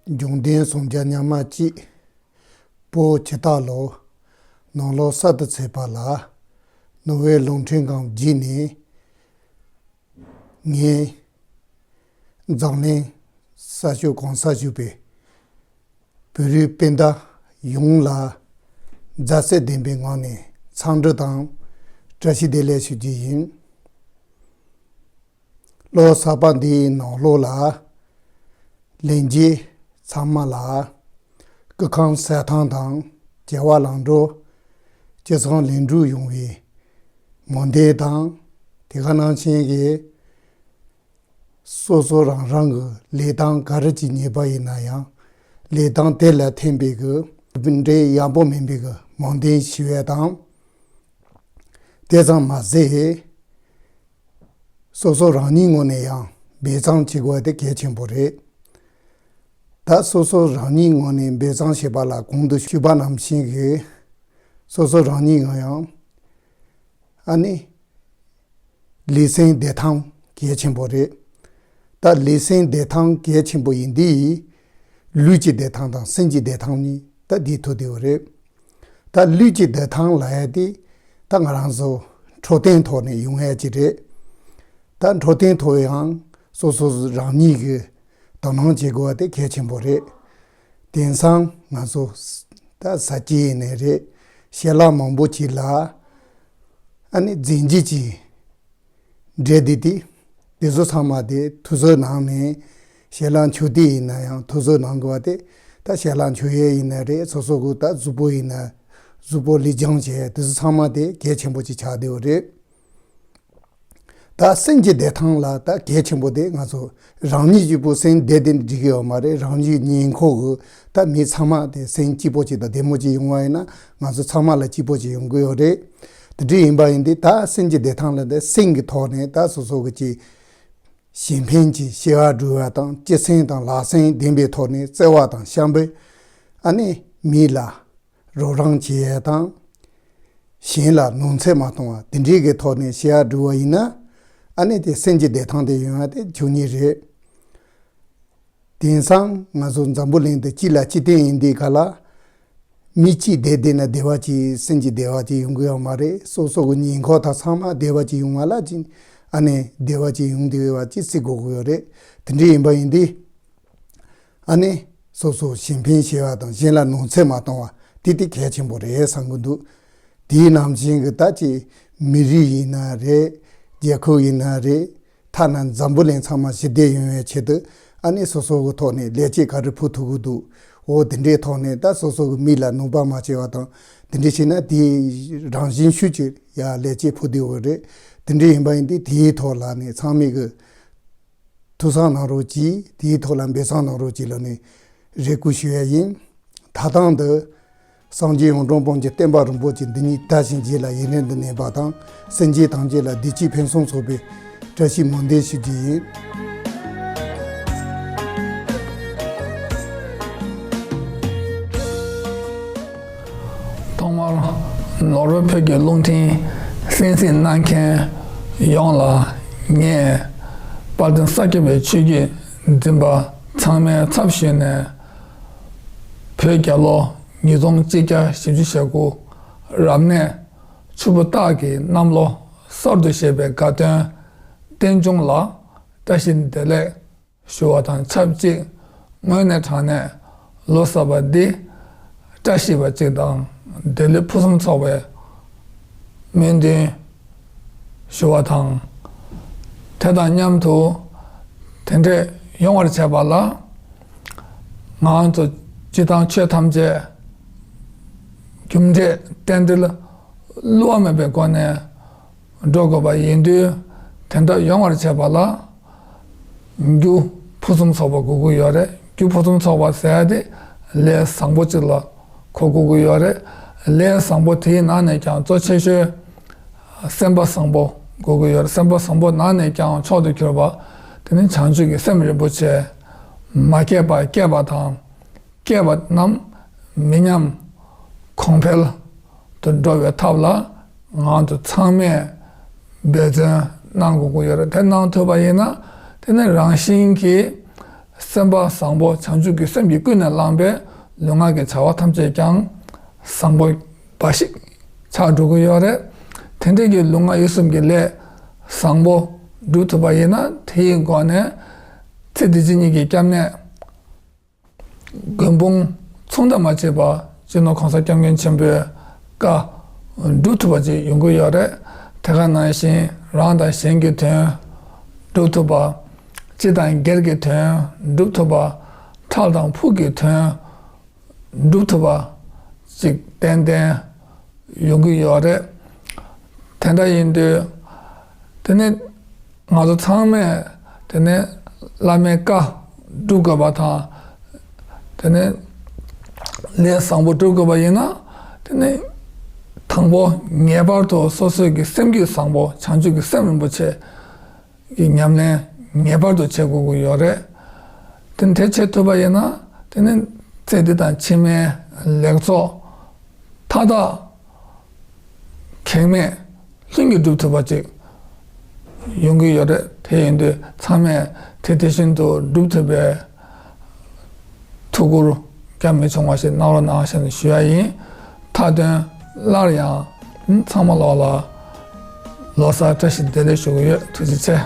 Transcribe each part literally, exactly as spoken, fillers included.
འབྱུང་ལྡན་སུམ་བརྒྱ་ཉག་མ་གཅིག་བོད་ཇི་ལྟར་ལོ། ནང་ལོ་གསར་དུ་ཚེས་པ་ལ། ནོར་ཝེ་རླུང་འཕྲིན་ཁང་བརྒྱུད་ནས་ངས་འཛམ་གླིང་ས་ཕྱོགས་གང་སར་བཞུགས་པའི་བོད་རིགས་སྤུན་ཟླ་ཡོངས་ལ་མཛའ་བརྩེ་ལྡན་པའི་ངང་ནས་འཚམས་འདྲི་དང་བཀྲ་ཤིས་བདེ་ལེགས་ཞུ་རྒྱུ་ཡིན། ལོ་གསར་པ་འདིའི་ནང་ལོགས་ལ་ལྷན་རྒྱས་ཚང་མ་ལ་སྐུ་ཁམས་གསལ་ཐང་དང་བྱ་བ་ལམ་འགྲོ། སྤྱི་ཚོགས་ལས་འགྲོ་ཡོང་བའི་སྨོན་འདུན་དང་། དེ་ག་ནང་བཞིན་གྱི་སོ་སོ་རང་རང་གི་ལས་སྟངས་ག་རེ་ཅིག་གཉེར་པ་ཡིན་ན་ཡང་། ལས་སྟངས་དེ་ལ་ཐིམ་པའི་གི་འབྲས་ཡག་པོ་མིན་པའི་གི་སྨོན་འདུན་ཞུ་ཡས་དང་། དེ་ཙམ་མ་ཟད། སོ་སོ་རང་ཉིད་ངོས་ནས་ཡང་འབད་བརྩོན་བྱེད་དགོས་པ་དེ་གལ་ཆེན་པོ་རེད། ད་སོ་སོ་རང་ཉིད་ངོས་ནས་འབད་བརྩོན་བྱེད་པ་ལ་གོང་དུ་ཞུས་པ་ནང་བཞིན་གྱི་སོ་སོ་རང་ཉིད་ངོས་ཡང་ཨ་ནི་ལས་སེམས་བདེ་ཐང་གལ་ཆེན་པོ་རེད། ད་ལས་སེམས་བདེ་ཐང་གལ་ཆེན་པོ་ཡིན་དུས། ལུས་ཀྱི་བདེ་ཐང་དང་སེམས་ཀྱི་བདེ་ཐང་གཉིས་ད་འདི་ཐུག་བསྡད་ཡོད་རེད། ད་ལུས་ཀྱི་བདེ་ཐང་ལབ་ཡ་དེ་ད་ང་རང་ཚོ་འཕྲོད་བསྟེན་ཐོག་ནས་ཡོང་ཡ་ཅིག་རེད། ད་འཕྲོད་བསྟེན་ཐོག་ཡང་སོ་སོ་རང་ཉིད་ཀྱིས་དོ་སྣང་བྱེད་དགོས་པ་དེ་གལ་ཆེན་པོ་རེད། དེང་སང་ང་ཚོ་ད་ཟ་སྐྱེལ་ཡིན་ནའི་རེད། ཞལ་ལག་མང་པོ་ཅིག་ལ་ཨ་ནི་རྫས་འགྱུར་གྱི་འབྲས་དེ་དེ་དེ་ཚོ་ཚང་མ་དེ་དུས་ཚོད་ནང་ནས་ཞལ་ལག་མཆོད་དུས་ཡིན་ན་ཡང་དུས་ཚོད་ནང་དགོས་པ་དེ། ད་ཞལ་ལག་མཆོད་ཡས་ཡིན་ན་རེད། སོ་སོ་གི་ད་གཟུགས་པོ་ཡིན་ན་གཟུགས་པོ་ལེགས་སྦྱོང་བྱས་དེ་ཚོ་ཚང་མ་དེ་གལ་ཆེན་པོ་ཅིག་ཆགས་བསྡད་ཡོད་རེད། ད་སེམས་ཀྱི་བདེ་ཐང་ལ་ད་གལ་ཆེན་པོ་དེ་ང་ཚོ་རང་ཉིད་གཅིག་པུ་སེམས་བདེ་བདེ་འགྲིག་གི་ཡོད་མ་རེད། རང་ཉིད་ཉེ་འཁོར་གི་ད་མི་ཚང་མ་དེ་སེམས་སྐྱིད་པོ་ཅིག་དང་བདེ་མོ་ཅིག་ཡོང་བ་ཡིན་ན་ང་ཚོ་ཚང་མ་ལ་སྐྱིད་པོ་ཅིག་ཡོང་གི་ཡོད་རེད། དེ་འདྲ་ཡིན་པ་ཡིན་དུས་ད་སེམས་ཀྱི་བདེ་ཐང་ལ་ད་སེམས་ཀྱི་ཐོག་ནས་ད་སོ་སོ་གི་ཅིག་གཞན་ཕན་གྱི་བྱ་བ་སྒྲུབ་པ་དང་། སྤྱི་སེམས་དང་ལྷག་སེམས་ལྡན་པའི་ཐོག་ནས་བརྩེ་བ་དང་བྱམས་པོས་ཨ་ནི་མི་ལ་རོགས་རམ་བྱེད་ཡས་དང་། གཞན་ལ་ནོར་འཚེ་མ་གཏོང་བ་དེ་འདྲའི་གི་ཐོག་ནས་བྱ་བ་སྒྲུབ་པ་ཡིན་ན། ཨ་ནི་དེ་སེམས་ཀྱི་བདེ་ཐང་དེ་ཡོང་བ་དེ་ཆོས་ཉིད་རེད། དེང་སང་ང་ཚོ་འཛམ་བུ་གླིང་འདི་སྤྱི་ལ་སྤྱི་བརྟེན་ཡིན་དུས་ག་ལ། མི་གཅིག་བདེ་བསྡད་ན་བདེ་བ་ཅིག་སེམས་ཀྱི་བདེ་བ་ཅིག་ཡོང་གི་ཡོད་མ་རེད། སོ་སོ་གི་ཉེ་འཁོར་དག་ཚང་མ་བདེ་བ་ཅིག་ཡོང་བ་ལ་ཅིག་ཨ་ནི་བདེ་བ་ཅིག་ཡོང་བསྡད་ཡོད་པ་ཅིག་བརྩི་དགོས་ཀྱི་ཡོད་རེད། དེ་འདྲ་ཡིན་པ་ཡིན་དུས། ཨ་ནི་སོ་སོ་གཞན་ཕན་བྱེད་པ་དང་གཞན་ལ་ནོར་འཚེ་མ་གཏོང་བ་དེ་དེ་གལ་ཆེན་པོ་རེད་བསམ་གྱི་འདུག་དེའི་ནང་བཞིན་གྱི་ད་ཅིག་མི་རིགས་ཡིན་ན་རེད། རྒྱལ་ཁབ་ཡིན་ན་རེད། ཐ་ན་འཛམ་བུ་གླིང་ཚང་མ་ཞི་བདེ་ཡོང་བའི་ཆེད་དུ་ཨ་ནི་སོ་སོ་གི་ཐོག་ནས་ལས་བྱེད་ག་རེ་ཕུལ་ཐུབ་ཀྱི་འདུག་འོ་དེ་འདྲའི་ཐོག་ནས་ད་སོ་སོ་གི་མི་ལ་གནོད་པ་མ་བྱས་པ་དང་། དེ་འདྲ་བྱས་ན་དེ་རང་བཞིན་ཤུགས་ཀྱིས་ཡ་ལས་བྱེད་ཕུལ་བསྡད་ཡོད་རེད། དེ་འདྲ་ཡིན་པ་ཡིན་དུས་དེའི་ཐོག་ལ་ནས་ཚང་མས་གི་ཐུགས་བསམ་གནང་རོགས་གྱིས། དེའི་ཐོག་ལ་འབད་བརྩོན་གནང་རོགས་གྱིས་ལབ་ནས་རེ་སྐུལ་ཞུ་ཡ་ཡིན། ད་ཐེངས་འདི་སངས་རྒྱས་གཡུང་དྲུང་བོན་གྱི་བསྟན་པ་རིན་པོ་ཆེ་འདི་ཉིད་དར་ཞིང་རྒྱས་ལ་ཡུན་རིང་དུ་གནས་པ་དང་། སེམས་ཅན་ཐམས་ཅད་ལ་བདེ་སྐྱིད་ཕུན་སུམ་ཚོགས་པའི་བཀྲ་ཤིས་སྨོན་འདུན་ཞུ་རྒྱུ་ཡིན། ཐོག་མར་ནོར་ཝེ་བོད་ཀྱི་རླུང་འཕྲིན་གསན་གཟིགས་གནང་མཁན་ཡོངས་ལ་ངས་དཔལ་ལྡན་ས་སྐྱ་པའི་ཆོས་བརྒྱུད་འཛིན་པ་ཚང་མའི་ཚབ་ཞུས་ནས། བོད་རྒྱལ་ལོ་ཉིས་སྟོང་གཅིག་བརྒྱ་བཞི་བཅུ་ཞེ་དགུ་རབ་གནས་ཆུ་བོ་སྟག་གི་གནམ་ལོ་གསར་དུ་བཞད་པའི་དགའ་སྟོན་རྟེན་འབྱུང་ལ་བཀྲ་ཤིས་བདེ་ལེགས་ཞུ་བ་དང་ཆབས་ཅིག། དངོས་གནས་དྲང་གནས་ལོ་གསར་པ་འདི་བཀྲ་ཤིས་པ་ཅིག་དང་བདེ་ལེགས་ཕུན་སུམ་ཚོགས་པའི་སྨོན་འདུན་ཞུ་བ་དང་། དེ་དང་མཉམ་དུ་དེ་འདྲས་ཡོང་བར་བྱེད་པ་ལ་ང་ཚོ་སྤྱིར་བཏང་ཆོས་ཐམས་ཅད་རྒྱུ་འབྲས་རྟེན་འབྲེལ་བསླུ་བ་མེད་པའི་སྒོ་ནས་འགྲོ་དགོས་པ་ཡིན་དུས། དེ་འདྲ་ཡོང་བར་བྱེད་པ་ལ་རྒྱུ་ཕུན་སུམ་ཚོགས་པ་དགོས་ཀྱི་ཡོད་རེད། རྒྱུ་ཕུན་སུམ་ཚོགས་པ་ཟེར་ཡ་དེ་ལས་བཟང་པོ་ཅིག་ལ་གོ་དགོས་ཀྱི་ཡོད་རེད། ལས་བཟང་པོ་དེའི་ནང་ནས་ཀྱང་གཙོ་ཆེ་ཤོས་སེམས་པ་བཟང་པོ་དགོས་ཀྱི་ཡོད་རེད། སེམས་པ་བཟང་པོ་ནང་ནས་ཀྱང་མཆོག་ཏུ་གྱུར་པ་དེ་ནི་བྱང་ཆུབ་ཀྱི་སེམས་རིན་པོ་ཆེ། མ་སྐྱེས་པ་སྐྱེས་པ་དང་། སྐྱེས་པ་རྣམས་མི་ཉམས་གོང་འཕེལ་དུ་འགྲོ་བའི་ཐབས་ལ་ང་ཚོ་ཚང་མས་འབད་བརྩོན་གནང་དགོས་ཀྱི་ཡོད་རེད། དེ་གནང་ཐུབ་པ་ཡིན་ན་དེ་ནི་རང་བཞིན་གྱིས་ སེམས་པ་བཟང་པོ་བྱང་ཆུབ་ཀྱི་སེམས་ཀྱིས་ཀུན་ནས་བསླངས་པའི་ལུས་ངག་གི་བྱ་བ་ཐམས་ཅད་ཀྱང་བཟང་པོ་འབའ་ཞིག་ཆགས་འགྲོ་གི་ཡོད་རེད། དེ་འདྲའི་གི་ལུས་ངག་ཡིད་གསུམ་གྱི་ལས་བཟང་པོ་སྒྲུབ་ཐུབ་པ་ཡིན་ན། དེ་ཡི་སྒོ་ནས་ཚེ་འདི་ཕྱི་གཉིས་ཀྱི་སྐྱབས་གནས། མགོན་དཔུང་མཚུངས་ཟླ་མ་བྱེད་པ་སྤྱི་ནོར་གོང་ས་སྐྱབས་མགོན་ཆེན་པོའི་བཀའ་སྒྲུབ་ཐུབ་པ་ཅིག་ཡོང་གི་ཡོད་རེད། དེ་ག་ནང་བཞིན་རང་དང་གཞན་གྱི་དོན་སྒྲུབ་ཐུབ་པ། སྤྱི་དང་སྒེར་གྱི་དོན་སྒྲུབ་ཐུབ་པ། ཕྲུག་དང་ཕུགས་ཀྱི་དོན་སྒྲུབ་ཐུབ་པ་ཅིག་ཏན་ཏན་ཡོང་གི་ཡོད་རེད། དེ་འདྲ་ཡིན་དུས། དེ་ནས་ང་ཚོ་ཚང་མས་དེ་ནས་བླ་མའི་བཀའ་སྒྲུབ་དགོས་པ་དང་། དེ་ནས་ལས་བཟང་པོ་སྒྲུབ་དགོས་པ་ཡིན་ན། དེ་ནས་དང་པོ་ངེས་པར་དུ་སོ་སོའི་གི་སེམས་རྒྱུད་བཟང་པོ་བྱང་ཆུབ་ཀྱི་སེམས་རིན་པོ་ཆེ་གི་ཉམས་ལེན་ངེས་པར་དུ་བྱེད་དགོས་ཀྱི་ཡོད་རེད། དེ་དེ་བྱེད་ཐུབ་པ་ཡིན་ན། དེ་ནི་ཚེ་འདི་དང་ཕྱི་མའི་ལེགས་ཚོགས་མཐའ་དག་གེགས་མེད་ལྷུན་གྱིས་འགྲུབ་ཐུབ་པ་ཅིག་ཡོང་གི་ཡོད་རེད། དེ་ཡིན་དུས་ཚང་མས་དེ་དེ་བཞིན་དུ་སྒྲུབ་ཐུབ་པའི་ཐུགས་ཁུར་བརྒྱབ་མི་ཆུང་བ་ཞིག་གནང་རོགས་གནང་ཞེས་ཞུ་ཡ་ཡིན། མཐའ་དོན་སླར་ཡང་ཚང་མ་ལོག་ལ་ལོ་གསར་བཀྲ་ཤིས་བདེ་ལེགས་ཞུ་གི་ཡོད། ཐུགས་རྗེ་ཆེ།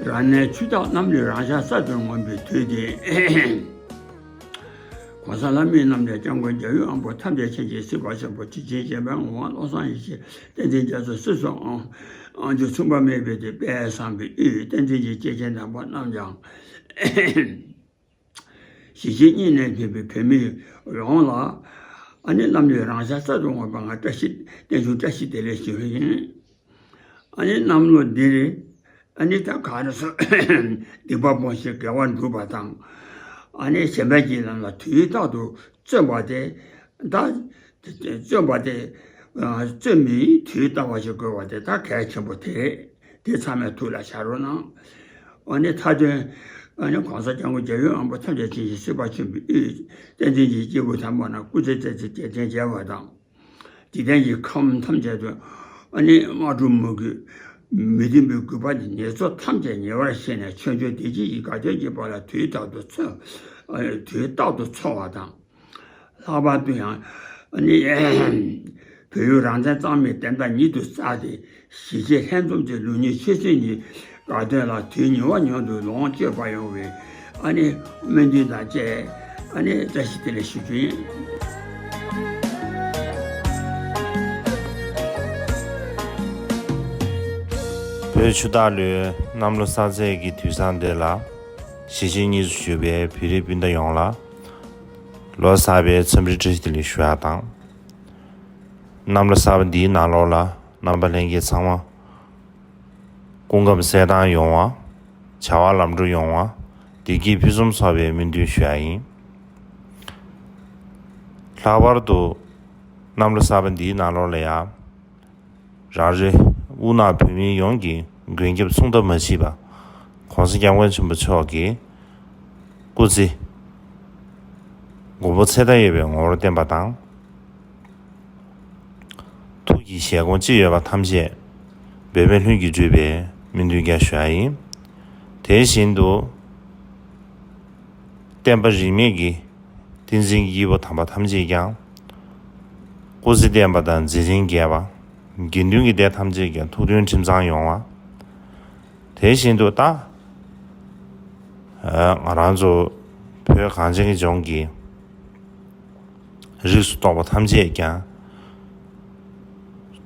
རང་གནས་ཆུ་བདག་གནམ་ལུས་རང་ཤར་ས་དེར་ངོམས་པའི་དུས་འདིར། ༸གོང་ས་ལྷ་མིའི་རྣམ་ཐར་སྐྱབས་མགོན་རྒྱལ་བའི་དབང་པོ་ཐམས་ཅད་མཁྱེན་ཅིང་གཟིགས་པ་ཆེན་པོ་དྲིན་ཅན་བྱམས་པའི་ངག་དབང་བློ་བཟང་ཡེ་ཤེས་བསྟན་འཛིན་རྒྱ་མཚོ་སྲིད་གསུམ་དབང་ཕྱུག་མཚུངས་པ་མེད་པའི་དེ་དཔལ་བཟང་པོའི་དབུས་བསྟན་འཛིན་གྱི་སྐྱེས་ཆེན་དམ་པ་རྣམས་ཀྱང་། གཞིས་བྱེས་གཉིས་ནས་ཕེབས་པའི་བོད་མི་ཡོངས་ལ། ཨ་ནི་གནམ་ལུས་རང་ཤར་ས་དེར་ངོམས་པ་ང་བཀྲ་ཤིས་བརྟན་བཞུགས་བཀྲ་ཤིས་བདེ་ལེགས་ཞུ་རྒྱུ་ཡིན། ཨ་ནི་གནམ་ལོ་འདིར། ཨ་ནི་ད་ག་རེ་ཟེར། སྡིག་པ་སྤོང་ཞིང་དགེ་བ་སྒྲུབ་པ་དང་། ཨ་ནི་གཞན་ཕན་གྱི་ལམ་ལ་དུས་རྟག་ཏུ་བརྩོན་པ་དེ། ད་བརྩོན་པ་དེ། བརྩོན་པའི་དུས་ལྟ་བ་ཞིག་དགོས་པ་དེ་ད་གལ་ཆེན་པོ་དེ་རེད། དེ་ཚང་མས་ཐུགས་ལ་བཞག་རོགས་གནང་། ཨ་ནི་མཐའ་དོན། ཨ་ནི་༸གོང་ས་༸སྐྱབས་མགོན་རྒྱལ་བའི་དབང་པོ་ཐམས་ཅད་མཁྱེན་ཅིང་གཟིགས་པ་ཆེན་པོའི་དབུས་བསྟན་འཛིན་གྱི་སྐྱེས་བུ་དམ་པ་རྣམས་སྐུ་ཚེ་བརྟན་ཅིང་རྒྱལ་བརྟན་མཇལ་བ་དང་། འཇིག་རྟེན་གྱི་ཁམས་ཐམས་ཅད་དུ། ཨ་ནི་མ་འགྲོ་མུ་གེ། མི་མཐུན་པའི་རྒུད་པ་ནི་ནད་གཙོ་ཐམས་ཅད་ཉེ་བར་ཞི་ནས་ཆོས་འབྱོར་བདེ་སྐྱིད་ཀྱི་དགའ་སྟོན་གྱི་བར་ལ་དུས་རྟག་ཏུ་འཚོ། ཨ་དུས་རྟག་ཏུ་འཚོ་བ་དང་། ལྷག་པར་དུ་ཡང་། ཨ་ནི་བོད་ཡུལ་རང་བཙན་གཙང་མའི་བདེན་མཐའ་ཉིད་དུ་བསྩལ་ཏེ། གཞིས་བྱེས་ལྷན་འཛོམས་ཀྱི་ལུགས་གཉིས་ཆོས་སྲིད་གཉིས་དགའ་སྟོན་ལ་དུས་མཉམ་པ་མཉམ་དུ་ལོངས་སྤྱོད་པ་ཡོང་བའི། ཨ་ནི་སྨོན་འདུན་དང་བཅས། ཨ་ནི་བཀྲ་ཤིས་བདེ་ལེགས་ཞུ་རྒྱུ་ཡིན། བོད་ཆུ་སྟག་ལོའི་གནམ་ལོ་གསར་ཚེས་ཀྱི་དུས་བཟང་འདི་ལ། གཞིས་བྱེས་གཉིས་སུ་བཞུགས་པའི་བོད་རིགས་སྤུན་ཟླ་ཡོངས་ལ། ལོ་གསར་པའི་འཚམས་འདྲི་བཀྲ་ཤིས་བདེ་ལེགས་ཞུ་ཡག་དང་། གནམ་ལོ་གསར་པ་འདིའི་ནང་ལོགས་ལ་རྣམ་པ་ལྷན་རྒྱས་ཚང་མ། སྐུ་ཁམས་གསལ་ཐང་ཡོང་བ། བྱ་བ་ལམ་འགྲོ་ཡོང་བ། བདེ་སྐྱིད་ཕུན་སུམ་ཚོགས་པའི་སྨོན་འདུན་ཞུ་ཡག་ཡིན། ལྷག་པར་དུ། གནམ་ལོ་གསར་པ་འདིའི་ནང་ལོགས་ལ་ཡང་། རང་རེ་དབུ་ནག་བོད་མི་ཡོངས་ཀྱི་མགོན་སྐྱབས་མཚུངས་ཟླ་མ་མཆིས་པ། ༸གོང་ས་༸སྐྱབས་མགོན་ཆེན་པོ་མཆོག་གི་སྐུ་ཚེ་མགོན་པོ་ཚེ་མཐའ་ཡས་པའི་ངོ་བོར་བརྟན་པ་དང་། ཐུགས་ཀྱི་བཞེད་དགོངས་ཅི་ཡོད་པ་ཐམས་ཅད་འབད་མེད་ལྷུན་གྱིས་འགྲུབ་པའི་སྨོན་འདུན་ཀྱང་ཞུ་ཡག་ཡིན། དེ་བཞིན་དུ། བསྟན་པ་རིས་མེད་ཀྱི་བསྟན་འཛིན་གྱི་སྐྱེས་བུ་དམ་པ་ཐམས་ཅད་ཀྱང་། སྐུ་ཚེ་བརྟན་པ་དང་མཛད་འཕྲིན་རྒྱས་པ། དགེ་འདུན་གྱི་སྡེ་ཐམས་ཅད་ཀྱང་ཐུགས་མཐུན་ཁྲིམས་གཙང་ཡོང་བ། དེ་བཞིན་དུ་ད། ང་རང་ཚོ་བོད་གངས་ཅན་གྱི་ལྗོངས་ཀྱི་རིགས་སུ་གཏོགས་པ་ཐམས་ཅད་ཀྱང་།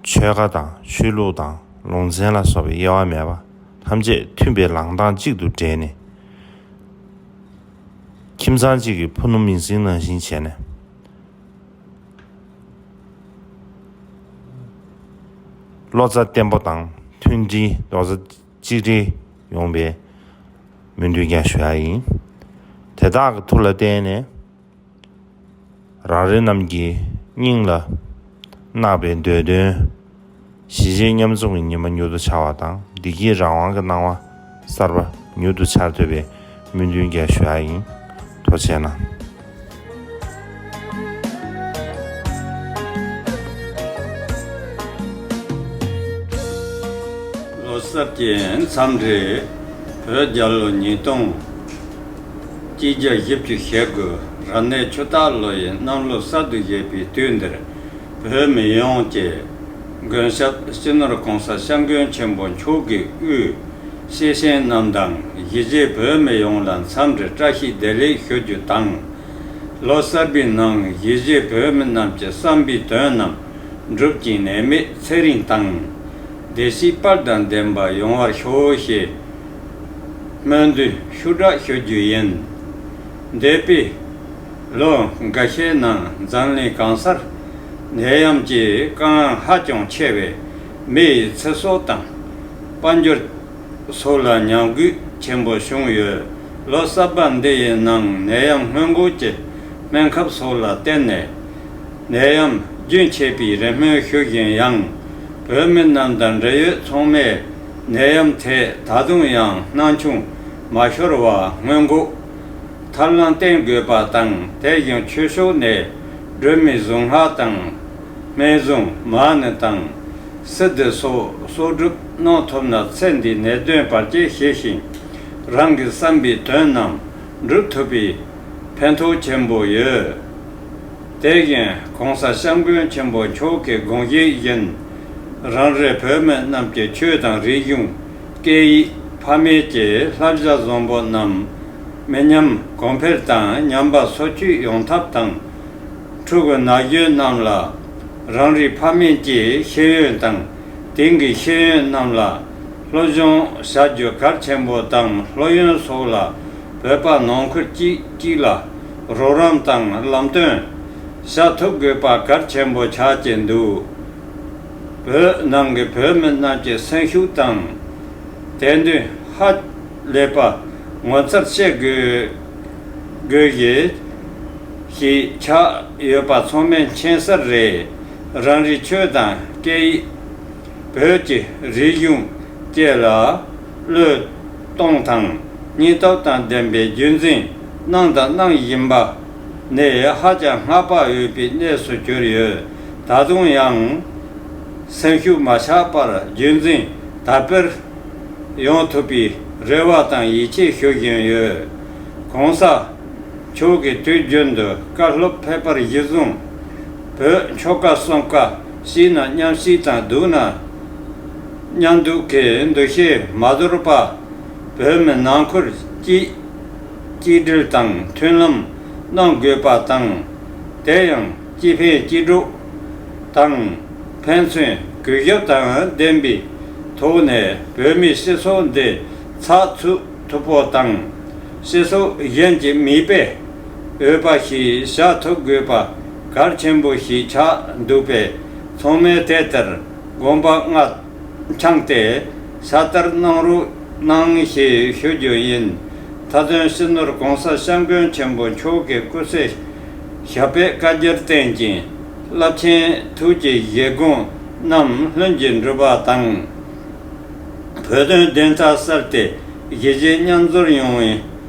ཆོལ་ཁ་དང་ཆོས་ལུགས་དང་ལུང་ཚན་ལ་སོགས་པའི་དབྱེ་བ་མེད་པ་ཐམས་ཅད་མཐུན་པའི་ལངས་སྟངས་གཅིག་ཏུ་སྦྲེལ་ནས། ཁྱིམ་ཚང་གཅིག་གི་ཕུ་ནུ་མིང་སྲིང་ནང་བཞིན་བྱས་ནས། བློ་རྩ་བརྟན་པོ་དང་མཐུན་སྒྲིལ་རྡོག་རྩ་གཅིག་སྒྲིལ་ཡོང་བའི་སྨོན་འདུན་ཀྱང་ཞུ་ཡག་ཡིན། དེ་དག་གི་མཐུ་ལ་བརྟེན་ནས། རང་རེ་རྣམས་ཀྱི་སྙིང་ལ་བརྣག་པའི་འདོད་དོན། གཞིས་བྱེས་མཉམ་འཛོམས་ཀྱི་ཉི་མ་མྱུར་དུ་འཆར་བ་དང་བདེ་སྐྱིད་རང་དབང་གི་སྣང་བ་གསར་པ་མྱུར་དུ་འཆར་ཐུབ་པའི་སྨོན་འདུན་ཀྱང་ཞུ་ཡག་ཡིན། ཐུགས་རྗེ་གནང་། གསར་གྱི་མཚམས་རེ། བོད་རྒྱལ་ལོ་ཉིས་སྟོང་གཅིག་བརྒྱ་བཞི་བཅུ་ཞེ་དགུ་རབ་གནས་ཆུ་སྟག་ལོ་ཡི་གནམ་ལོ་གསར་དུ་བཞད་པའི་དུས་འདིར། བོད་མི་ཡོངས་ཀྱི་མགོན་སྐྱབས་སྤྱི་ནོར་༸གོང་ས་༸སྐྱབས་མགོན་ཆེན་པོ་མཆོག་གི་དབུས་སྐྱེས་ཆེན་རྣམས་དང་གཞིས་བྱེས་བོད་མི་ཡོངས་ལ་འཚམས་འདྲི་བཀྲ་ཤིས་བདེ་ལེགས་ཞུ་རྒྱུ་དང་། ལོ་གསར་པའི་ནང་གཞིས་བྱེས་བོད་མི་རྣམས་ཀྱི་བསམ་པའི་དོན་རྣམས་འགྲུབ་ཅིང་ནད་མེད་ཚེ་རིང་དང་། བདེ་སྐྱིད་དཔལ་དང་ལྡན་པ་ཡོང་བར་ཤོག་ཞེས་སྨོན་འདུན་ཤུགས་དྲག་ཞུ་རྒྱུ་ཡིན། འདས་པའི་ལོ་འགའ་ཤས་ནང་འཛམ་གླིང་གང་སར་ནད་ཡམས་ཀྱི་དཀའ་ངལ་ཧ་ཅང་ཆེ་བས། མི་ཡི་ཚེ་སྲོག་དང་དཔལ་འབྱོར་སོགས་ལ་ཉམས་རྒུད་ཆེན་པོ་བྱུང་ཡོད། ལོ་གསར་པ་འདི་ཡི་ནང་ནད་ཡམས་སྔོན་འགོག་གི་སྨན་ཁབ་སོགས་ལ་བརྟེན་ནས་ནད་ཡམས་རྒྱུན་ཆད་པའི་རེ་སྨོན་ཞུ་བཞིན་ཡང་། བོད་མི་རྣམས་དང་འབྲེལ་ཡོད་ཚང་མས་ནད་ཡམས་ཐད་ད་དུང་ཡང་སྣང་ཆུང་མ་ཤོར་བར་སྔོན་འགོག་ཐབས་ལམ་བསྟེན་དགོས་པ་དང་། དེ་བཞིན་ཆོས་ཕྱོགས་ནས་སྒྲོལ་མའི་གཟུངས་སྔགས་དང་། སྨན་གཟུངས་མ་ཎི་དང་། སིདྡྷི་སོགས་གསོག་སྒྲུབ་གནང་ཐུབ་ན་ཚེ་འདིའི་ནད་གདོན་བར་ཆད་ཞི་ཞིང་། རང་གི་བསམ་པའི་དོན་རྣམས་འགྲུབ་ཐུབ་པའི་ཕན་ཐོགས་ཆེན་པོ་ཡོད། དེ་བཞིན་༸གོང་ས་༸སྐྱབས་མགོན་ཆེན་པོ་མཆོག་གི་དགོངས་བཞེད་བཞིན། རང་རེ་བོད་མི་རྣམས་ཀྱི་ཆོས་དང་རིག་གཞུང་། སྐད་ཡིག་ཕ་མེས་ཀྱི་བསླབ་བྱ་བཟང་པོ་རྣམས་མི་ཉམས་གོང་འཕེལ་དང་། ཉམས་པ་སོར་ཆུད་ཡོང་ཐབས་དང་། ཕྲུ་གུ་ན་གཞོན་རྣམས་ལ་རང་རེའི་ཕ་མེས་ཀྱི་ཤེས་ཡོན་དང་། དེང་གི་ཤེས་ཡོན་རྣམས་ལ་སློབ་སྦྱོང་བྱ་རྒྱུ་གལ་ཆེན་པོ་དང་། སློབ་ཡོན་སོགས་ལ་བོད་པ་ནང་ཁུལ་གཅིག་གཅིག་ལ་རོགས་རམ་དང་ལམ་སྟོན་བྱ་ཐུབ་དགོས་པ་གལ་ཆེན་པོ་ཆགས་ཀྱི་འདུག་བོད་ནང་གི་བོད་མི་རྣམས་ཀྱི་སེམས་ཤུགས་དང་། དད་འདུན་ཧ་ལས་པ་ངོ་མཚར་བྱེད་དགོས་དགོས་ཀྱི་ཞིག་ཆགས་ཡོད་པ་ཚང་མས་མཁྱེན་གསལ་རེད། རང་རེའི་ཆོས་དང་སྐད་ཡིག་བོད་ཀྱི་རིག་གཞུང་བཅས་ལ་བློས་གཏོང་དང་སྙིང་སྟོབས་དང་ལྡན་པའི་རྒྱུན་འཛིན་གནང་དང་གནང་བཞིན་པ་ནི་ཧ་ཅང་བསྔགས་པ་འོས་པའི་གནས་སུ་གྱུར་ཡོད། ད་དུང་ཡང་སེམས་ཤུགས་མ་ཆག་པར་རྒྱུན་འཛིན་དར་སྤེལ་ཡོང་ཐུབ་པའི་རེ་བ་དང་ཡིད་ཆེས་ཞུ་བཞིན་ཡོད། ༸གོང་ས་མཆོག་གིས་དུས་རྒྱུན་དུ་བཀའ་སློབ་ཕེབས་པར་གཞི་བཟུང་། བོད་ཆོལ་ཁ་གསུམ་ཀ་སྐྱིད་ན་མཉམ་སྐྱིད་དང་། སྡུག་ན་མཉམ་སྡུག་གི་འདུ་ཤེས་མ་དོར་བར་བོད་མི་ནང་ཁུལ་གཅིག་གཅིག་སྒྲིལ་དང་མཐུན་ལམ་གནང་དགོས་པ་དང་། དེ་ཡང་གཅིག་ཕན་གཅིག་གྲོགས་དང་། ཕན་ཚུན་གུས་ཞབས་དང་ལྡན་པའི་ཐོག་ནས་བོད་མིའི་སྤྱི་ཚོགས་འདི་ཚགས་ཚུད་ཐུབ་པོ་དང་། སྤྱི་ཚོགས་གཞན་གྱི་མིག་དཔེ་འོས་པ་ཞིག་བཞག་ཐུབ་དགོས་པ་གལ་ཆེན་པོ་ཞིག་ཆགས་འདུག་པས། ཚང་མས་དེ་ལྟར་དགོངས་པ་བསྔགས་འཆང་སྟེ་ཕྱག་བསྟར་གནང་རོགས་གནང་ཞེས་ཞུ་རྒྱུ་ཡིན། མཐའ་དོན་སྤྱི་ནོར་༸གོང་ས་༸སྐྱབས་མགོན་ཆེན་པོ་མཆོག་གི་སྐུ་ཚེ་ཞབས་པད་བསྐལ་བརྒྱར་བརྟན་ཅིང་། རླབས་ཆེན་ཐུགས་ཀྱི་བཞེད་དགོངས་རྣམས་ལྷུན་གྱིས་འགྲུབ་པ་དང་། བོད་དོན་བདེན་མཐའ་གསལ་ཏེ་གཞིས་བྱེས་མཉམ་འཛོམས་ཡོང་བའི་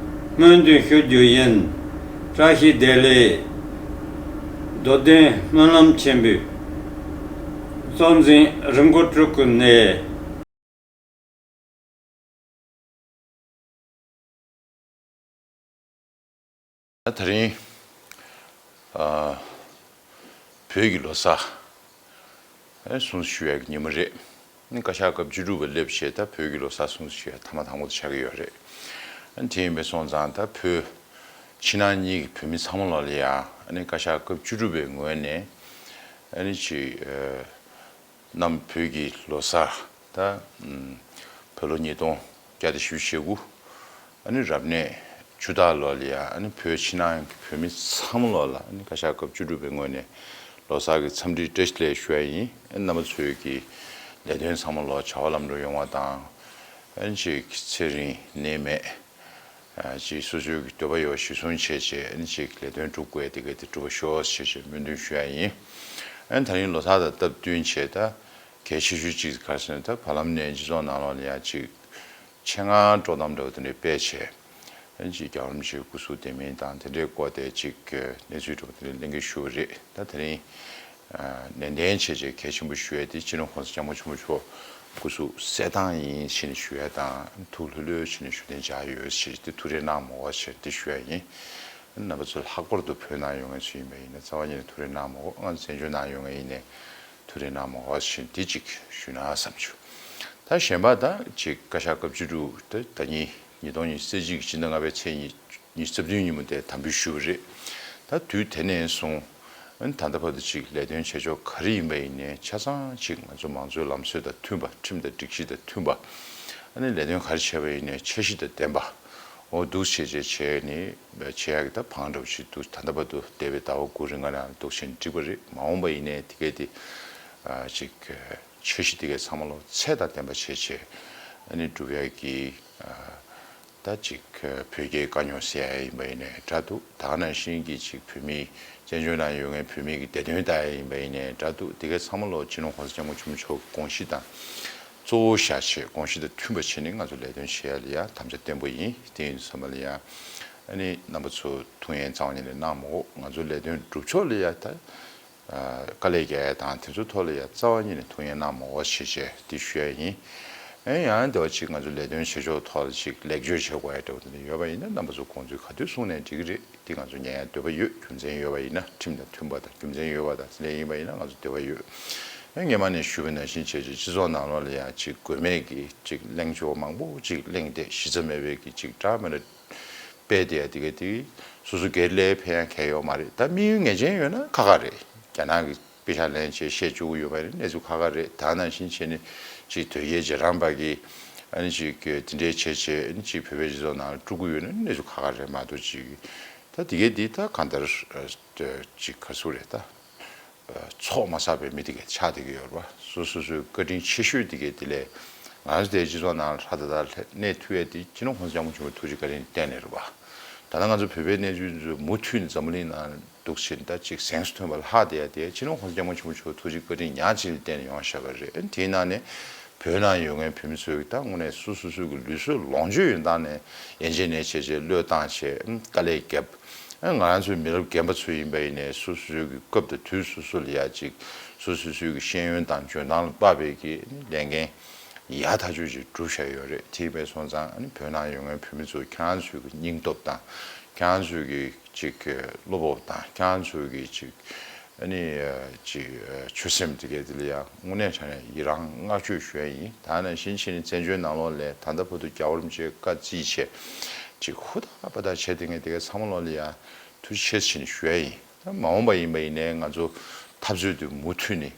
སྨོན་འདུན་ཞུ་རྒྱུ་ཡིན། བཀྲ་ཤིས་བདེ་ལེགས། རྡོར་གདན་སྨོན་ལམ་ཆེན་པོའི་གཙོ་འཛིན་རི་མགོ་སྤྲུལ་སྐུ་ནས། ད་དེ་རིང་ཨ་བོད་ཀྱི་ལོ་གསར་ཨ་སྲུང་བརྩི་ཞུ་ཡག་གི་ཉིན་མོ་རེད། ཨ་ནི་བཀའ་ཤག་སྐབས་བཅུ་དྲུག་པ་སླེབས་བྱས་ད་བོད་ཀྱི་ལོ་གསར་སྲུང་བརྩི་ཞུ་ཡག་མཐའ་མ་དང་པོ་དེ་ཆགས་ཀྱི་ཡོད་རེད། ཨ་ནི་དེ་ཡིན་པ་སོང་ཙང་ད་བོད་ཕྱི་ནང་གཉིས་ཀྱི་བོད་མི་ཚང་མ་ལོག་ལ་ཡ་ཨ་ནི་བཀའ་ཤག་སྐབས་བཅུ་དྲུག་པའི་ངོས་ནས་ཨ་ནི་ཅིག་ཨ་གནམ་བོད་ཀྱི་ལོ་གསར་ད་ཨ་བོད་ལོ་ཉིས་སྟོང་བརྒྱ་དང་བཞི་བཅུ་ཞེ་དགུ་ཨ་ནི་རབ་གནས་ཆུ་སྟག་ལོ་ལ་ཡ་ཨ་ནི་བོད་ཕྱི་ནང་གི་བོད་མི་ཚང་མ་ལོག་ལ་ཨ་ནི་བཀའ་ཤག་སྐབས་བཅུ་དྲུག་པའི་ངོས་ནས་ལོ་གསར་གྱི་འཚམས་འདྲི་བཀྲ་ཤིས་བདེ་ལེགས་ཞུ་ཡ་ཡིན། ཨ་ནི་རྣམ་པ་ཚོའི་གི་ལས་དོན་ཚང་མ་ལོག་བྱ་བ་ལམ་འགྲོ་ཡོང་བ་དང་། ཨ་ནི་ཅིག་ཚེ་རིང་ནད་མེད། ཨ་ཅིག་སོ་སོའི་གི་འདོད་པ་ཡོད་པ་གཞིར་བཟུང་བྱས་བྱས་ཨ་ནི་ཅིག་ལས་དོན་སྒྲུབ་དགོས་དེ་ག་དེ་འགྲུབ་པ་ཤོག་ཅེས་བྱས་སྨོན་འདུན་ཞུ་ཡ་ཡིན། ཨ་ནི་ད་རིང་ལོ་གསར་དང་སྟབས་བསྟུན་བྱས་ད་གལ་ཆེ་ཤོས་གཅིག་ག་རེ་ཟེར་ན་ད་བར་ལམ་ནས་སྤྱི་ཚོགས་ནང་ལོགས་ལ་ཡ་ཅིག་ཆེད་མངགས་དཀྲོག་གཏམ་འདྲ་བོ་དེ་འདྲ་སྤེལ་བྱས་ཨ་ནི་ཅིག་རྒྱལ་བ་རིན་པོ་ཆེའི་སྐུ་གཟུགས་བདེ་མིན་དང་དེ་འདྲའི་སྐོར་དེ་ཅིག་གནས་ཚུལ་འདྲ་བོ་དེ་འདྲ་གླེང་གི་ཞུ་བ་རེད། ད་དེ་རིང་ནན་ཏན་བྱས་བྱས་གལ་ཆེན་པོ་ཞུ་ཡ་དེ་སྤྱི་ནོར་༸གོང་ས་༸སྐྱབས་མགོན་ཆེན་པོ་མཆོག་ སྐུ་གཟུགས་གསལ་ཐང་ཡིན་ཞེས་ནས་ཞུ་ཡ་དང་ཐུགས་ལྷོད་ལྷོད་བྱས་ནས་བཞུགས་གདན་འཇགས་ཡོད་ཞེས་དེ་ཐུགས་རེ་གནང་མོ་བ་ཞེས་དེ་ཞུ་ཡ་ཡིན། རྣམ་པ་ཚོ་ལྷག་པར་དུ་བོད་ནང་ཡོད་མཁན་ཚོ་ཡིན་པ་ཡིན་ན་རྩ་བ་ཉིད་ནས་ཐུགས་རེ་གནང་མོ་ང་བཙན་བྱོལ་ནང་ཡོད་མཁན་ཡིན་ནས་ཐུགས་རེ་གནང་མོ་བ་ཞེས་དེ་གཅིག་ཞུ་ན་བསམ་བྱུང་། ད་གཞན་པ་ད་ཅིག་བཀའ་ཤག་སྐབས་བཅུ་དྲུག་ད་ད་ཉིད་ཉིས་སྟོང་ཉི་ཤུ་རྩ་གཅིག་གི་ཕྱི་ཟླ་ལྔ་པའི་ཚེས་ཉི་ཤུ་རྩ་བདུན་ཉིན་མོ་དེ་དམ་འབུལ་ཞུས་པ་རེད། ད་དུས་དེ་ནས་བཟུང་ཨ་ནི་ད་ལྟ་བར་དུ་ཅིག་ལས་དོན་བྱེད་ཕྱོགས་ག་རེ་ཡིན་པ་ཡིན་ནའི་ཆ་ཚང་ཅིག་ང་ཚོ་མང་གཙོའི་ལམ་སྲོལ་དང་མཐུན་པ་ཁྲིམས་དང་སྒྲིག་གཞི་དང་མཐུན་པ་ཨ་ནི་ལས་དོན་ག་རེ་བྱས་པ་ཡིན་ནའི་འཆར་གཞི་དང་ལྡན་པ་འོ་འདུག་བྱས་བྱས་བྱས་ནས་བྱེད་ཡག་གི་ད་བང་འགྲོ་བ་ཞིག་འདུག་ད་ལྟ་བར་དུ་འདས་པའི་ཟླ་བ་དགུ་རིང་ག་ནང་འདུག་བྱས་ནས་འགྲིག་པ་རེད། མ་འོངས་པ་ཡིན་ནའི་དེ་གས་དེ་ཅིག་འཆར་གཞི་དེ་གས་ཚང་མ་ལོ་ཚད་དང་ལྡན་པ་བྱས་བྱས་ཨ་ནི་སྒྲུབ་ཡག་གི་ད་ཅིག་བོད་རྒྱའི་དཀའ་རྙོག་སེལ་ཡ་ཡིན་པ་ཡིན་ནའི་འདྲ་འདུག་ད་ག་ནང་བཞིན་གྱི་ཅིག་བོད་མིའི་བཙན་བྱོལ་ནང་ཡོད་མཁན་བོད་མི་གི་བདེ་དོན་ལྟ་ཡ་ཡིན་པ་ཡིན་ནའི་འདྲ་འདུག་དེ་གའི་ཚང་མ་ལོ་སྤྱི་ནོར་༸གོང་ས་༸སྐྱབས་མགོན་ཆེན་པོ་མཆོག་གི་དགོངས་གཞི་དང་གཙོ་བོ་བཞག་བྱས་དགོངས་གཞི་དང་མཐུན་པ་བྱས་ནས་ང་ཚོ་ལས་དོན་བྱེད་ཡ་ལ་ཡ་དམ་བཅའ་བརྟན་པོ་ཡིན། དེ་ཡིན་དུས་ཙམ་པ་ལ་ཡ་ཨ་ནི་རྣམ་པ་ཚོ་ཐུགས་ཡོན་གཙང་བ་ཉིད་ནས་གནང་མོ། ང་ཚོ་ལས་དོན་སྒྲུབ་ཕྱོགས་ལ་ཡ་ད་དཀའ་ལས་རྒྱག་ཡ་དང་དེ་ཚོའི་ཐོག་ལ་ཡ་རྩ་བ་ཉིད་ནས་ཐུགས་ཡོན་གནང་མོ་ཞེས་བྱས་འདི་ཞུ་ཡ་ཡིན། ཨེ་ཡང་དེ་བ་ཅིག་ང་ཚོ་ལས་དོན་བྱེད་ཕྱོགས་ཐོག་ལ་ཅིག་ལེགས་བཅོས་བྱེད་དགོས་ཡ་འདྲ་བོ་དེ་འདྲ་ཡོད་པ་ཡིན་ན་རྣམ་པ་ཚོ་དགོངས་ཚུལ་ག་དུས་གསུངས་ནའི་འགྲིག་གི་རེད། འདི་ང་ཚོ་ཉན་ཡ་འདོད་པ་ཡོད། རྒྱུ་མཚན་ཡོད་པ་ཡིན་ན་ཁྲིམས་དང་མཐུན་པ་དང་རྒྱུ་མཚན་ཡོད་པ་དང་དེ་འདྲ་ཡིན་པ་ཡིན་ན་ང་ཚོ་འདོད་པ་ཡོད། ཨེ་སྔོན་མ་ནས་ཞུས་པ་ནང་བཞིན་བྱས་ཅིག་སྤྱི་ཚོགས་ནང་ལོགས་ལ་ཡ་ཅིག་དགོས་མེད་ཀྱི་ཅིག་གླེང་ཕྱོགས་མང་པོ་ཅིག་གླེང་བསྡད་གཞི་རྩ་མེད་པའི་གི་ཅིག་འདྲ་མི་འདྲ་སྤེལ་བསྡད་ཡ་དེ་ག་དེ་སོ་སོ་སྒེར་ལ་ཕན་ཡ་གང་ཡོད་མ་རེད། ད་དམིགས་ཡུལ་ངེས་ཅན་ཡོད་ན་ཁག་ཁག་རེད། རྒྱ་ནག་གི་དཔེ་ཆ་ལེན་བྱས་བཤད་བཅུག་གི་ཡོད་པ་རེད། གནས་ཚུལ་ཁག་ཁག་རེད། ད་ནང་བཞིན་བྱས་ནས་ཅིག་དོལ་རྒྱལ་རྗེས་འབྲང་པ་གིས་ཨ་ནི་ཅིག་དེ་འདྲའི་བྱས་བྱས་ཨ་ནི་ཅིག་བོད་པའི་སྤྱི་ཚོགས་ནང་ལ་དཀྲུག་གི་ཡོད་ན་གནས་ཚུལ་ཁག་ཁག་རེད་མ་གཏོགས་ཅིག་ད་དེ་གས་འདི་ད་གང་ལྟར་ཅིག་ག་ཚོད་རེད་ད། ཚོགས་མ་བསགས་པའི་མི་དེ་གས་ཆགས་བསྡད་ཀྱི་ཡོད་རེད་བ། སོ་སོ་སོའི་བཀའ་དྲིན་ཆེ་ཤོས་དེ་གས་དེ་ལས་ང་ཚོ་དེའི་སྤྱི་ཚོགས་ནང་ལ་ཧྲ་ད་ད་གནས་ཐུབ་ཡས་དེ་སྤྱི་ནོར་༸གོང་ས་༸སྐྱབས་མགོན་ཆེན་པོའི་ཐུགས་རྗེ་བཀའ་དྲིན་བརྟེན་ནས་རེད་བ། ད་ལྟ་ང་ཚོ་བོད་པའི་གནས་ཚུལ་ཚོ་མུ་མཐུད་ནས་འཛམ་བུ་གླིང་ནང་འདུག་ཕྱིན་ད་ཅིག་གཟེངས་སུ་ཐོན་པ་ལྷག་བསྡད་ཡ་དེ་སྤྱི་ནོར་༸གོང་ས་༸སྐྱབས་མགོན་ཆེན་པོ་མཆོག་ཐུགས་རྗེ་བཀའ་དྲིན་ཉག་གཅིག་ལ་བརྟེན་ནས་ཡོང་བཞག་པ་རེད། དེའི་ནང་ནས་བོད་ནང་ཡོད་མཁན་བོད་མི་ཚོས་ད་དངོས་གནས་སོ་སོ་སོའི་གི་ལུས་སྲོག་ལོངས་སྤྱོད་ཡོད་སྟངས་ནས་ཡན་ཆད་ནས་བྱས་བྱས་བློས་བཏང་བྱས་དཀའ་ལས་བརྒྱབ། ང་རང་ཚོའི་མི་རབས་རྒན་པ་ཚོ་ཡིན་པ་ཡིན་ནའི་སོ་སོ་སོའི་གི་སྐབས་དང་དུས་སོ་སོ་ལ་ཡ་ཅིག་སོ་སོ་སོའི་གི་ཤེས་ཡོན་དང་འཇོན་ཐང་ལ་དཔག་པའི་གི་ལས་འགན་ཡག་ཐག་ཆོད་ཅིག་བསྒྲུབས་བཞག་ཡོད་རེད། དེ་ཡིན་པའི་སོང་ཙང་ཨ་ནི་བོད་ནང་ཡོད་མཁན་བོད་མི་ཚོ་ཁྱེད་རང་ཚོའི་གི་སྙིང་སྟོབས་དང་ཁྱེད་རང་ཚོའི་གི་ཅིག་བློ་སྤོབས་དང་ཁྱེད་རང་ཚོའི་གི་ཅིག་ཨ་ནི་ཅིག་ཆོད་སེམས་དེ་གས་དེ་ལ་ཡང་དངོས་གནས་དྲང་གནས་ཡི་རང་བསྔགས་བརྗོད་ཞུ་ཡ་ཡིན། ད་ནང་བཞིན་བྱས་ནས་བཙན་བྱོལ་ནང་ལོགས་ལ་ད་ལྟ་བར་དུ་རྒྱལ་བ་རིན་པོ་ཆེའི་བཀའ་བརྩིས་བྱས་ཅིག་ཧུར་ཐག་པ་ཐག་བྱས་དེ་ངས་དེ་གས་ཚང་མ་ལོགས་ལ་ཡང་ཐུགས་རྗེ་ཆེ་ཟེར་ནས་ཞུ་ཡ་ཡིན། ད་མ་འོངས་པ་ཡིན་པ་ཡིན་ནའི་ང་ཚོ་འཐབ་རྩོད་དེ་མུ་མཐུད་ནས་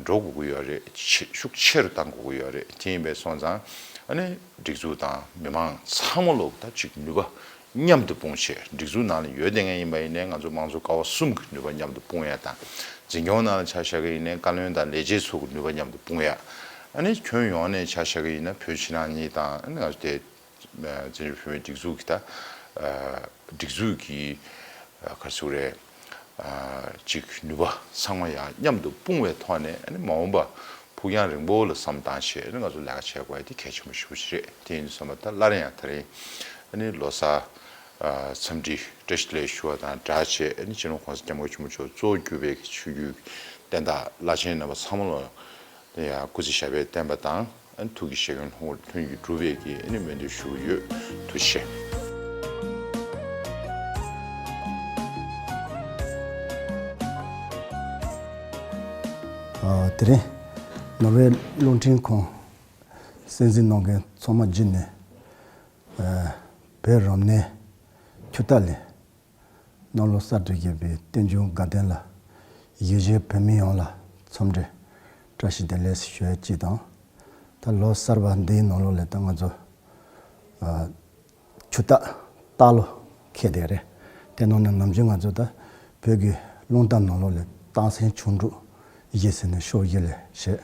འགྲོ་དགོས་ཀྱི་ཡོད་རེད། ཆེ་ཤུགས་ཆེ་རུ་གཏང་དགོས་ཀྱི་ཡོད་རེད། དེ་ཡིན་པའི་སོང་ཙང་ཨ་ནི་སྒྲིག་འཛུགས་དང་མི་མང་ཚང་མ་ལོགས་ད་ཅིག་ནུས་པ་མཉམ་དུ་སྤུངས་བྱས་སྒྲིག་འཛུགས་ནང་ལ་ཡོད་བསྡད་མཁན་ཡིན་པ་ཡིན་ནའི་ང་ཚོ་དམངས་གཙོ་ཀ་བ་གསུམ་གྱི་ནུས་པ་མཉམ་དུ་སྤུངས་ཡ་དང་། འཛིན་སྐྱོང་ནང་ལ་ཆ་བཞག་གི་ཡིན་ནའི་བཀའ་བློན་དང་ལས་བྱེད་ཚོ་གི་ནུས་པ་མཉམ་དུ་སྤུངས་ཡ། ཨ་ནི་ཁྱོན་ཡོངས་ནས་ཆ་བཞག་གི་ཡིན་ན་བོད་ཕྱི་ནང་གཉིས་དང་ཨ་ནི་ང་ཚོ་དེ་བཙན་བྱོལ་བོད་མིའི་སྒྲིག་འཛུགས་ཀྱི་ད་སྒྲིག་འཛུགས་ཀྱི་ག་རེ་ཟེར་དགོས་རེད། ཅིག་ནུས་པ་ཚང་མ་ཡང་མཉམ་དུ་སྤུངས་པའི་ཐོག་ནས་ཨ་ནི་མ་འོངས་པ་ཕུགས་རྒྱང་རིང་པོ་ལ་བསམ་བཏང་བྱས་ཨ་ནི་ང་ཚོ་ལས་ཀ་བྱེད་དགོས་ཡ་དེ་གལ་ཆེན་པོ་ཞེ་པོ་ཅིག་རེད། དེ་ཡིན་དུས་ཙམ་པ་ད་སླར་ཡང་ད་རིང་ཨ་ནི་ལོ་གསར་འཚམས་འདྲི་བཀྲ་ཤིས་བདེ་ལེགས་ཞུ་བ་དང་སྦྲགས་བྱས་ཨ་ནི་སྤྱི་ནོར་༸གོང་ས་༸སྐྱབས་མགོན་ཆེན་པོ་མཆོག་གཙོ་བོ་གྱུར་པའི་ཆོས་བརྒྱུད་བསྟན་བདག་བླ་ཆེན་རྣམ་པ་ཚང་མ་ལ་ཡང་སྐུ་ཚེ་ཞབས་པད་བརྟན་པ་དང་། ཨ་ནི་ཐུགས་ཀྱི་བཞེད་དགོངས་ལྷུན་གྱིས་གྲུབ་པའི་གི་ཨ་ནི་སྨོན་འདུན་ཞུ་གི་ཡོད། ཐུགས་རྗེ་ཆེ། ཨ། དེ་རིང་ནོར་ཝེ་རླུང་འཕྲིན་ཁང་གསན་གཟིགས་གནང་མཁན་ཚང་མ་བརྒྱུད་ནས། ཨ། བོད་རབ་གནས་ཆུ་རྟ་ལས། གནམ་ལོ་གསར་དུ་ཡོད་པའི་རྟེན་འབྱུང་དགའ་ལྡན་ལ་ཡུལ་གཞན་བོད་མི་ཡོངས་ལ་འཚམས་འདྲི་བཀྲ་ཤིས་བདེ་ལེགས་ཞུ་ཡ་གཅིག་དང་། ད་ལོ་གསར་པ་འདིའི་ནང་ལོགས་ལ་ད་ང་ཚོ་ཨ་ཆུ་རྟ་རྟ་ལོ་འཁེལ་བསྡད་རེད། དེ་ནང་ནས་ནམ་རྒྱུན་ང་ཚོ་ད་བོད་ཀྱི་རླུང་རྟ་ནང་ལོགས་ལ་རྟགས་མཚན་ཆུང་འབྲིང་བཞི་ཟེར་ནས་ཕྱོགས་བཞི་ལ་བྱས།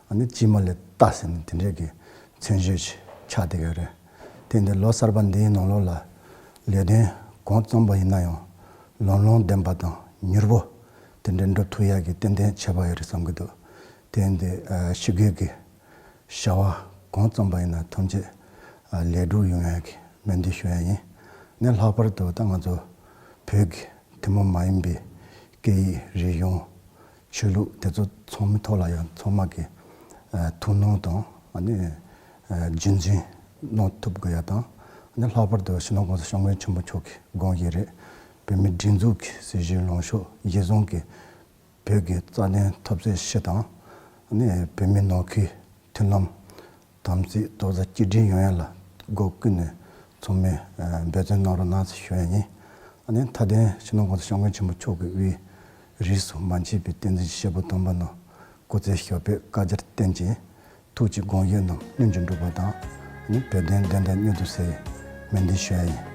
ཨ་ནི་དཀྱིལ་མ་ལ་རྟ་ཟེར་ནས་དེ་འདྲས་ཀྱི་མཚན་བརྗོད་ཅིག་ཆགས་བསྡད་ཡོད་རེད། དེ་འདི་ལོ་གསར་པ་འདིའི་ནང་ལོགས་ལ་ལས་དོན་གང་བརྩམས་པ་ཡིན་ན་ཡང་ལམ་ལྷོང་ལྡན་པ་དང་མྱུར་པོ་དེ་འདྲ་འགྲུབ་ཐུབ་ཡག་གི་ཏན་ཏན་ཁྱད་པར་ཡོད་རེད་བསམ་གྱི་འདུག་དེ་འདི་ཨ་ཕྱི་རྒྱལ་གྱི་བྱ་བ་གང་བརྩམས་པ་ཡིན་ན་ཐམས་ཅད་ཨ་ལེགས་གྲུབ་ཡོང་ཡག་གི་སྨོན་འདུན་ཞུ་ཡ་ཡིན། ནས་ལྷག་པར་དུ་ད་ང་ཚོ་བོད་ཀྱི་ཐུན་མོང་མ་ཡིན་པའི་སྐད་ཡིག་རིག་གཞུང་ཆོས་ལུགས་དེ་ཚོ་ཚང་མའི་ཐོག་ལ་ཡང་ཚང་མ་གི་ ཐུགས་སྣང་དང་ཨ་ནི་རྒྱུན་འཛིན་གནང་ཐུབ་དགོས་ཡ་དང་། ཨ་ནི་ལྷག་པར་དུ་སྤྱི་ནོར་༸གོང་ས་༸སྐྱབས་མགོན་ཆེན་པོ་མཆོག་གི་དགོངས་བཞེད་རེད། བོད་མིའི་སྒྲིག་འཛུགས་ཀྱི་སྲིད་བྱུས་ལངས་ཕྱོགས་གཞིར་བཟུང་གིས་བོད་ཀྱི་རྩ་དོན་འཐབ་རྩོད་སྤྱི་དང་། ཨ་ནི་བོད་མིའི་ནང་ཁུལ་མཐུན་ལམ་དམ་ཚིག་རྡོག་རྩ་གཅིག་སྒྲིལ་ཡོང་ཡ་ལ་སྒོ་ཀུན་ནས་ཚང་མས་འབད་བརྩོན་གནང་རོགས་གནང་ཟེར་ཞུ་ཡ་ཡིན། ཨ་ནི་མཐའ་དོན་སྤྱི་ནོར་༸གོང་ས་༸སྐྱབས་མགོན་ཆེན་པོ་མཆོག་གི་དབུས་རིས་སུ་མ་ཆད་པའི་བསྟན་འཛིན་གྱི་སྐྱེས་བུ་དམ་པ་རྣམས་སྐུ་ཚེ་ཞབས་པད་བསྐལ་བརྒྱར་བརྟན་ཅིང་། ཐུགས་ཀྱི་དགོངས་བཞེད་རྣམས་སྔོན་གྱི་འགྲུབ་པ་དང་། ཨ་ནི་བོད་དོན་བདེན་མཐའ་མྱུར་དུ་གསལ་བའི་སྨོན་འདུན་ཞུ་ཡ་ཡིན།